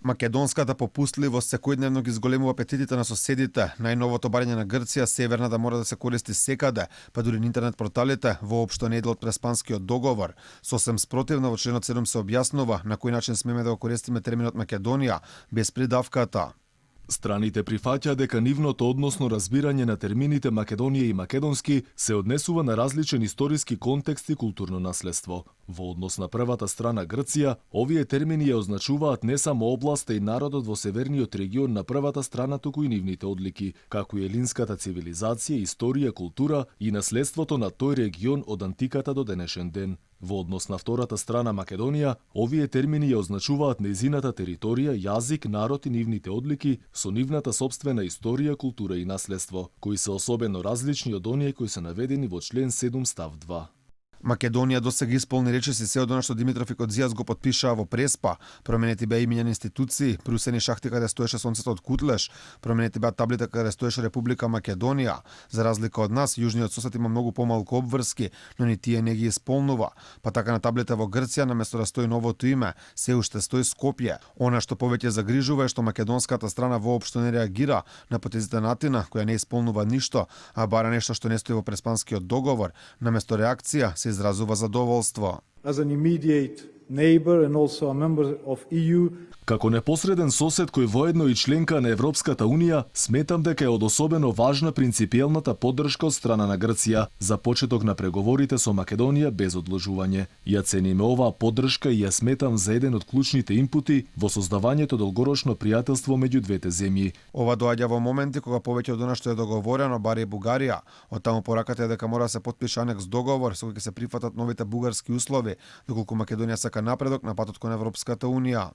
Македонската попустливост секојдневно ги зголемува апетитите на соседите. Најновото барање на Грција, северната мора да се користи секаде, па дури на интернет порталите, воопшто не е дел од Преспанскиот договор. Сосем спротивно во членот 7 се објаснува на кој начин смеме да го користиме терминот Македонија, без придавката. Страните прифаќа дека нивното односно разбирање на термините Македонија и македонски се однесува на различен историски контекст и културно наследство. Во однос на првата страна Грција, овие термини ја означуваат не само областа и народот во северниот регион на првата страна, туку и нивните одлики, како и елинската цивилизација, историја, култура и наследството на тој регион од антиката до денешен ден. Во однос на втората страна Македонија, овие термини ја означуваат нејзината територија, јазик, народ и нивните одлики со нивната сопствена историја, култура и наследство, кои се особено различни од оние кои се наведени во член 7 став 2. Македонија досега исполни речиси се од она што Димитров и Кодзијас го потпишаа во Преспа. Променети беа имиња на институции, брусени шахти каде стоеше сонцето од Кутлеш, променети беа таблите каде стоеше Република Македонија. За разлика од нас, јужниот сосед има многу помалку обврски, но ни тие не ги исполнува. Па така на таблите во Грција наместо да стои новото име, се уште стои Скопје. Она што повеќе загрижува е што македонската страна воопшто не реагира на потезите на Атина, која не исполнува ништо, а бара нешто што не стои во Преспанскиот договор. Наместо реакција се изразува задоволство. As an immediate neighbor and also a member of EU, Како непосреден сосед кој воедно и членка на Европската Унија, сметам дека е од особено важна принципиелната поддршка од страна на Грција за почеток на преговорите со Македонија без одложување. Ја цениме оваа поддршка и ја сметам за еден од клучните импути во создавањето долгорочно пријателство меѓу двете земји. Ова доаѓа во моменти кога повеќе од она што е договорено бари Бугарија. Од таму пораката е дека мора да се потпише анекс договор со кој ќе се прифатат новите бугарски услови, доколку Македонија сака напредок на патот кон Европската Унија.